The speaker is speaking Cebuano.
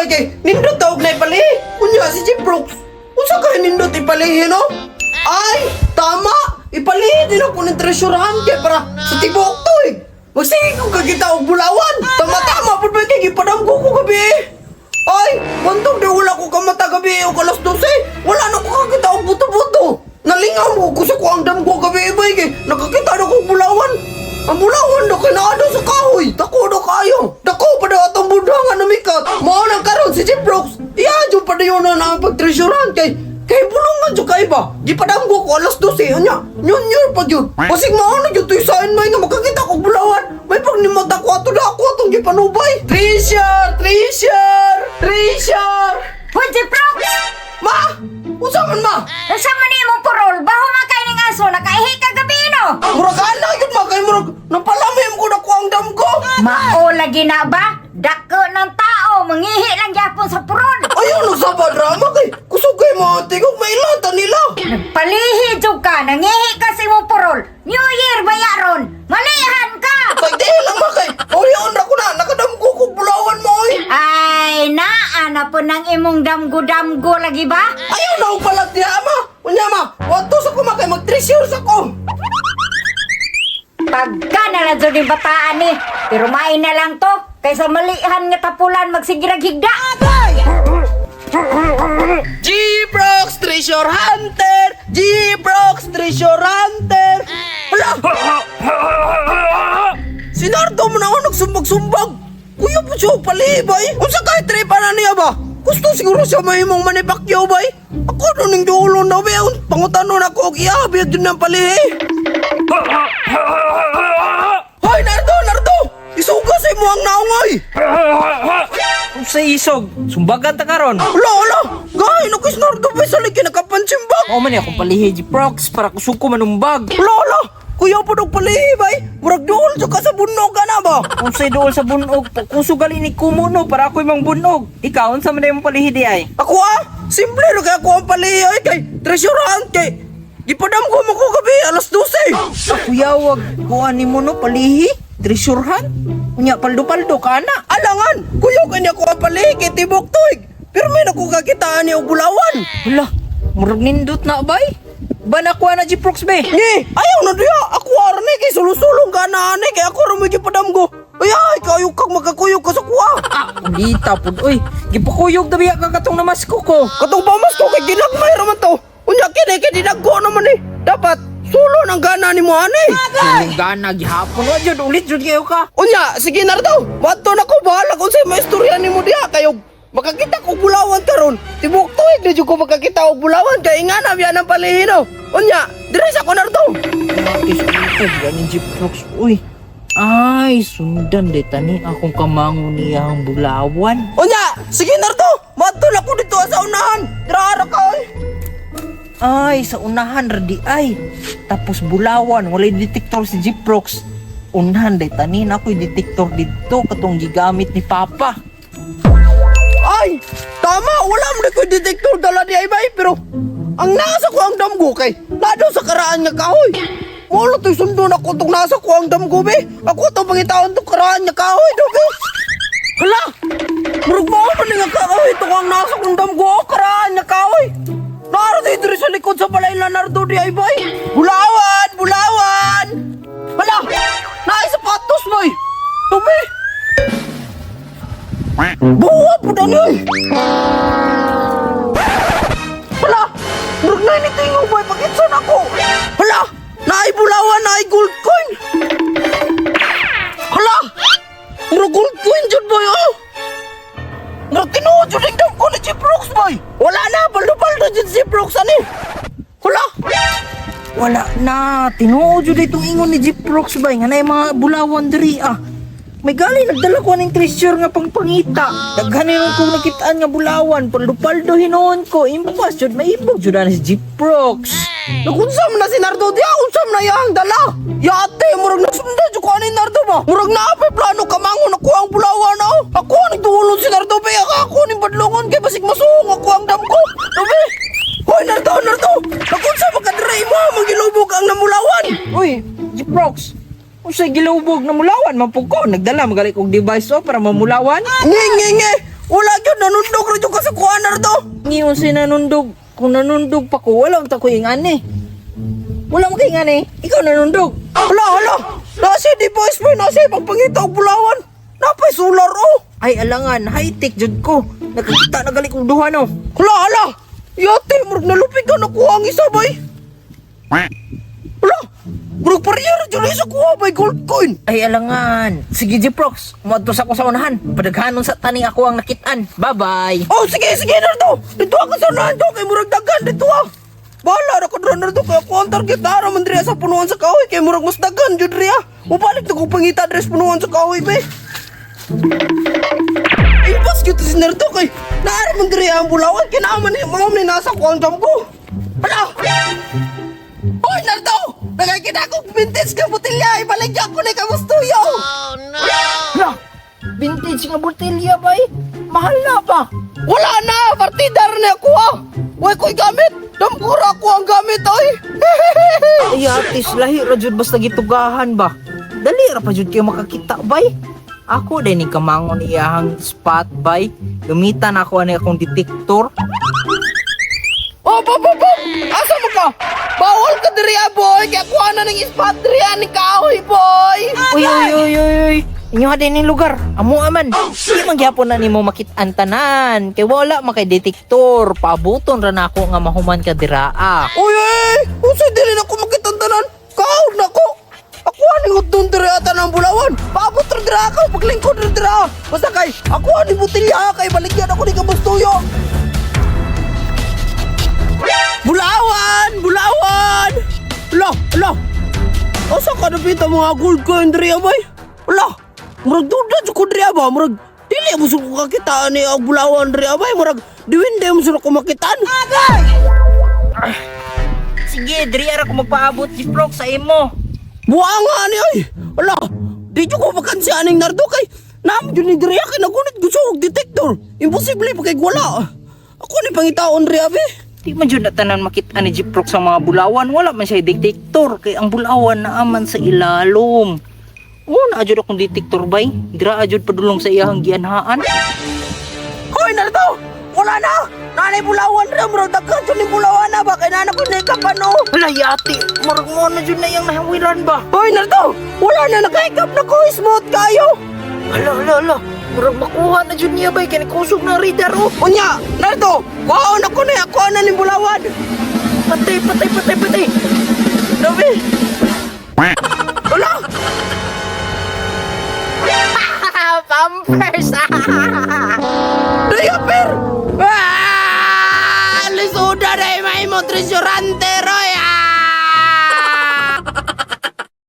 bay kay nindot ta og naipalihi. Unya si Jeff Brooks. Unsa kay nindot ipalihi, no? Ay, tama! Ipalihi din ako ng treasure hunt kay para sa tibuok tuig. Magsige ko kakita og bulawan. Tama-tama pud bay kay gipadamgo ko gabi. Ay, bantog di wala ko kamata gabi o alas 12. Wala na ko kakita og buto-buto. Nalingaw mo ko sa kuang damgo gabi bay kay nakakita na ko og bulawan. Ang bulawan do kay naa daw sa kahoy. Dako do kayo. Dako pa daw atong bundangan namikat. Mao nang karon si Jeff Brooks. Iya jud pa dayon na ang pag-treasure hunt kay kay bulungan jud kay ba. Gipadamgo ko alas 12 unya. Nyun pa gyud. Basig mao na gyud to'y sign may nga makakita ko bulawan. May pagnimata ko ato na ako atong gipanubay. Treasure! Treasure! Treasure! Hoy, Jeprox! Ma! Unsa man, ma? Unsa man nimo purol? Baho man kay ning aso, nakaihi ka gabi, no? Murag ana gyud, ma, kay murag napalamim ko na ko ang damgo. Mao lagi na ba? Dako ng tao, mangihi lang gyapon sa purol. Ayaw nagsaba drama kay kusog kay mga tingog mailata nila. Nagpalihi jud ka, nangihi ka sa imong purol. New Year ba ron? Malihan ka! Kay di lang, ma, kay oyon ra ko na nakadamgo ko bulawan mo oy. Ay, naa na po ng imong damgo-damgo lagi ba? Ayaw na akong palag diha, ma. Unya, ma, wadto sa ko, ma, kay mag treasure sa ko. Pagka na lang jud yung bataan ni, pero main na lang to, kaysa malihan nga tapulan magsigirag higda. G-Brox Treasure Hunter! G-Brox Treasure Hunter! Hala! Si Nardo mo na ako nagsumbag-sumbag! Kuya po siya palibay! Unsa kay tripa na niya ba? Gusto siguro siya mahimong manipakyaw bay? Ako no ning dulo na bay! Pangutanon ako og iya, biyag yun ng palihi! Hoy, Nardo! Nardo! Isuga sa imo ang naungoy! Sa isog, sumbagan ta karon. Ala, ala! Gay, nakis Nardo bay sa liki nakapansin ba? Mao man ni akong palihi, Prox, para kusog ko manumbag. Ala, ala! Kuya po og palihi bay! Murag duol jud ka sa bunog ka na ba? Unsay duol sa bunog, kusog gali ni kumuno para ako'y mang bunog. Ikaw unsa man imong palihi di ay? Ako ah! Simple ra kay ako ang palihi ay kay treasure hunt kay gipadam ko mo ko gabi alas 12. Kuyawag kuan nimo no palihi, treasure hunt. Unya paldo-paldo ka na. Alangan! Kuya kanya ko ang palihi kay tibok tuig. Pero may naku kakitaan ni og bulawan. Hala, murag nindot na bay. Ba nakuha na G-Prox be? Ni, ayaw na diya. Ako ara ni kay sulong-sulong ka na ani kay ako ra mo gipadam ko. Ay ay kayo kag magkakuyog ka sa kuha. Ah, ulita pud oy. Gipakuyog na biya ka katong namasko ko. Katong pamas ko kay ginagmay ra man to. Unya kini kay dinagko naman eh. Dapat sulo ng gana ni mo ani. Sulong gana gihapon wa jud ulit jud kayo ka. Unya, sige Nardo, madto na ko bahala kung sa'yo maistorya nimo diha kayo. Makakita ko bulawan karon. Tibok tuig na jud ko makakita og bulawan kay nga na biya ng palihino. Unya, dire sa ko, Nardo. Ay, sultag ganin G-Prox uy. Ay, sundan de tani akong kamango niya ang bulawan. Unya, sige Nardo, madto na ko dito sa unahan. Dira ra ka oy. Ay, sa unahan radi ay. Tapos bulawan, walay detector si G-Prox. Unahan de tani na ako'y detector dito katong gigamit ni Papa. Ay, tama, wala mo na ko detector dala di ay bay, pero ang nasa ko ang damgo kay nado sa karaan nga kahoy. Wala to'y sundo na ko tong nasa ko ang damgo be. Ako to pangitaon tong karaan nga kahoy do be. Hala, murag mao man ni nga kahoy to ang nasa kong damgo oh, karaan nga kahoy. Naro dito rin sa likod sa balay na Nardo di ay bay. Bulawan, bulawan. Hala, naay sapatos boy. Tumi. Buwa po na niya! Hala! Murag na ni tingo boy, pag-itson ako! Hala! Naay bulawan, naay gold coin! Hala! Murag gold coin jud boy, oh! Murag tinuod jud ang ko ni Chief Brooks, boy! Wala na! Paldo-paldo jud si Brooks, ani! Hala! Wala na, tinuod jud itong ingon ni G-Prox bay nga naay mga bulawan diri ah. May gali nagdala ko ning treasure nga pangpangita. Daghan hinuon ko nakitaan nga bulawan, paldo-paldo hinuon ko. Impas jud maibog jud ana si G-Prox. Nakunsa man na si Nardo diya, unsa man na iyang dala. Yate, murag nagsunda jud ko ani Nardo ba? Murag naapay plano kamangon ako ang bulawan oh. Ako ang nagduulon si Nardo ba? Ako ning badlongon kay basig masuong ako ang damgo. Dobe. Hoy Nardo, Nardo. Nakunsa man ka diri mo mangilubog ang namulawan. Uy, G-Prox. Unsay gilubog na mulawan man pud ko. Nagdala magali kog device oh para mamulawan. Nge nge nge. Wala gyud, nanundog ra jud ka sa kuha, Nardo. Ngayon si nanundog. Kung nanundog pa ko, wala unta ko yung ani. Wala mo kay ngani. Ikaw nanundog. Hala, hala. Nasa device mo, nasa pagpangita og bulawan. Napay solar oh. Ay alangan, high-tech jud ko. Nakakita na gali kong duha no. Hala, hala. Yate, murag nalupig ka nakuha ang isa bay. Hala, murag pareha ra jud sa kuha bay gold coin. Ay alangan. Sige Jeprox, muadto sa ko sa unahan. Padaghanon sa taning ako ang nakitaan. Bye-bye. Oh, sige, sige, Nardo. Dito ka sa unahan do, kay murag daghan dito ah. Bahala ra ko dra, Nardo, kay ako ang target na ra man diri sa punuan sa kahoy kay murag mas daghan jud diri ah. Mubalik na ko pangita diri sa punuan sa kahoy be. Ay, bas gyud si Nardo kay naara man diri ang bulawan kay naa man ni mao ni nasa kuang jam ko. Hala! Hoy, Nardo! Nakakita ko vintage ka botelya, ibaligya ko ni kamustuyo. Hala, vintage nga botelya bay. Mahal na ba? Wala na! Partidar na ako ah! Huwag ko'y gamit! Damkura ko ang gamit oy! Ay atis, lahi ra jud basta gitugahan ba. Dali ra pa jud kayo makakita bay. Ako din ni kamangon iyahang spot bay. Gamitan ako ani akong detector. Oh, pop, pop, pop! Asa mo ka? Bawal ka diri ah, boy! Kaya kuha na ng spot diri ah, ni kahoy, boy! Uy, uy, uy, uy, uy. Inyo ha din yung lugar. Amo aman. Di man gyapon na nimo makit-an tanan. Kay wala man kay detector. Paabuton ra nako nga mahuman ka diraa. Uy, uy! Unsa dili na ko makitantanan? Kaon na ko! Ako ani hutdon diri ata ng bulawan. Paabot ra diri ako, paglingkod ra diri ah. Basta kay ako ani botelya kay baligyan ako ni kabustuyo. Bulawan! Bulawan! Ala, ala. Asa ka napita mga gold coin diri ah, bay? Ala, murag duda jud ko diri ah, ba? Murag dili mo ko kakitaan ni og bulawan diri ah, bay. Murag diwinde mo ko makitaan. Sige, diri ra ko magpaabot si Prox sa imo. Buanga ni oy. Ala, di jud ko vakansi aning Nardo kay naam jud ni diri kay nagunit gusto og detector. Imposible pa kay wala. Ako ni pangitaon diri abi. Di man jud na tanan makit-an ni Jeprox sa mga bulawan. Wala man siya detector. Kay ang bulawan naaman sa ilalom. Oo, naa jud akong detector bay. Dira jud padulong sa iyahang gianhaan. Hoy Nardo, wala na. Nanay bulawan ra murag daghan jud ni bulawan na ba kay nana ko ni kapano. Hala, yati. Murag mo na jud na iyang nahawiran ba? Hoy Nardo, wala na nakaikap na ko smooth kayo. Hala, hala, hala. Murag makuha na jud niya bay. Kaya kusog na radar oh. Unya, Nardo, kuhaon ako na ako na ning bulawan. Patay, patay, patay, patay. Labi. Wala. Pampers. Diaper! Ah! Lisuda na may mo treasurante!